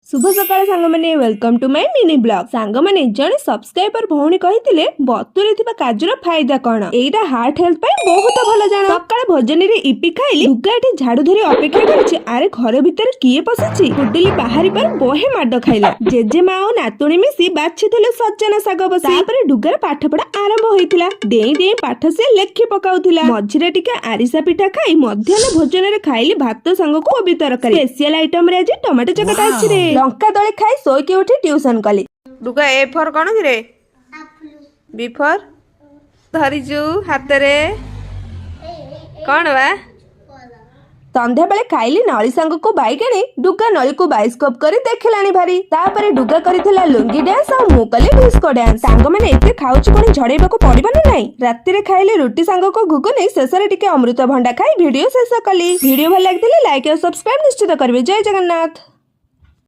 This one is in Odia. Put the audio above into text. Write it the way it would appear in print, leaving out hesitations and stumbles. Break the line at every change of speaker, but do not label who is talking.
ଶୁଭ ସକାଳ ସାଙ୍ଗମାନେ, welcome to my mini vlog। ସାଙ୍ଗମାନେ, ଜଣେ ସବସ୍କ୍ରାଇବର ଭଉଣୀ କହିଥିଲେ, ବତୁରେ ଥିବା କାଜୁର ଫାଇଦା କଣ? ଏଇଟା ହାର୍ଟ ହେଲ୍ଥ ପାଇଁ ବହୁତ ଭଲ ଜାଣ। ସକାଳ ଭୋଜନରେ ଇପି ଖାଇଲି। ଲୁଗା ଏଠି ଝାଡୁ ଧରି ଅପେକ୍ଷା କରିଛି। ଆରେ, ଘର ଭିତରେ କିଏ ପଶିଛି? ଗୁଡିଲି ବାହାରିବାରୁ ବହେ ମାଡ ଖାଇଲା। ଜେଜେମା ଆଉ ନାତୁଣୀ ମିଶି ବାଛିଥିଲୁ ସଜନା ଶାଗ ବସି। ତାପରେ ଡୁଗାର ପାଠ ପଢା ଆରମ୍ଭ ହୋଇଥିଲା। ଡେଇଁ ଡେଇଁ ପାଠ ସେ ଲେଖି ପକାଉଥିଲା। ମଝିରେ ଟିକେ ଆରିସା ପିଠା ଖାଇ ମଧ୍ୟାହ୍ନ ଭୋଜନରେ ଖାଇଲି ଭାତ ସାଙ୍ଗକୁ କୋବି ତରକାରୀ। ସ୍ପେସିଆଲ ଆଇଟମ ରେ ଆଜି ଟମାଟୋ ଚକଟା ଅଛି ରେ। ଲଙ୍କା ଦଳି ଖାଇ ଶୋଇକି ଉଠି ଟ୍ୟୁସନ କଲି।
ଡୁଗା, ଏ ଫର୍ କଣ କିରେ? ବି ଫର୍ ଧରିଛୁ ହାତରେ କଣ ବା?
ସନ୍ଧ୍ୟାବେଳେ ଖାଇଲି ନଳି ସାଙ୍ଗକୁ ବାଇଗେଣି। ଡୁଗା ନଳିକୁ ବାଇସ୍କୋପ କରି ଦେଖିଲାଣି ଭାରି। ତାପରେ ଡୁଗା କରିଥିଲା ଲୁଙ୍ଗି ଡ୍ୟାନ୍ସ ଆଉ ମୁଁ କଲି ଡିସ୍କୋ ଡ୍ୟାନ୍ସ। ସାଙ୍ଗମାନେ, ଏତେ ଖାଉଛି, ପୁଣି ଝଡେଇବାକୁ ପଡିବ ନା ନାଇଁ? ରାତିରେ ଖାଇଲି ରୁଟି ସାଙ୍ଗକୁ ଘୁଗୁନି। ଶେଷରେ ଟିକେ ଅମୃତଭଣ୍ଡା ଖାଇ ଭିଡିଓ ଶେଷ କଲି। ଭିଡିଓ ଭଲ ଲାଗିଥିଲେ ଲାଇକ୍ ଆଉ ସବସ୍କ୍ରାଇବ ନିଶ୍ଚିତ କରିବେ। ଜୟ ଜଗନ୍ନାଥ।